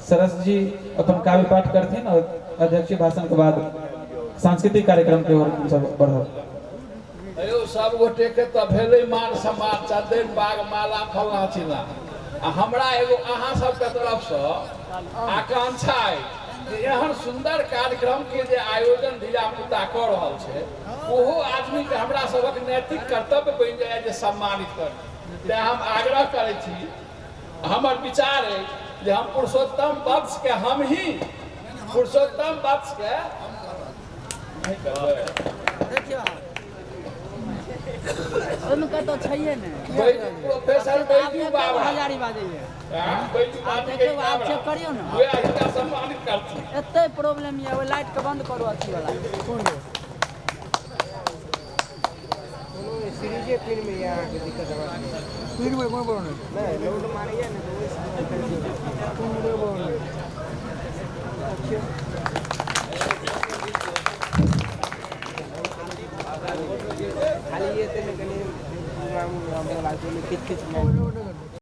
सरस जी अपन काव्य पाठ करथिन और अध्यक्षीय भाषण के बाद सांस्कृतिक कार्यक्रम के ओर हमसब बढ़ब। अयो सब गोटे के तऽ भेलै मान सम्मान, चद्दरि पाग माला फलना चिलना। आ हमरा एगो अहाँ सबके तरफसँ आकांक्षा अछि जे एहन सुन्दर कार्यक्रम के जे आयोजन धिया पुता कऽ रहल छै, ओहो आदमी के हमरा सबक नैतिक कर्तव्य बनि जाइए जे सम्मानित करी। तेँ हम आग्रह करै छी, हमर विचार अछि जे हम पुरुषोत्तम वत्स के हम ही पुरुषोत्तम वत्स के नहीं करबै। देखियौ ओहिमे कतौ छैहे नहि। प्रोफेसर बैजू बाबा हजारी बाजैए। हाँ, बैजू आब बाबा के देखियौ, आब चेक करियौ ने। वएह हिनका सम्मानित करथिन। एते प्रॉब्लम यऽ, ओहि लाइट के बंद करू अथी वाला। कोनो सीरीजे पिन में यऽ अहाँके दिक्कत हेबाक पिन में कोनो प्रॉब्लम नहीं। नहि, लोड मारैया ने तऽ ओहि कोनो प्रॉब्लम नहीं। खाली एते ने कनि प्रोग्राम उग्राम लागतै, ओहिमे किछु किछु।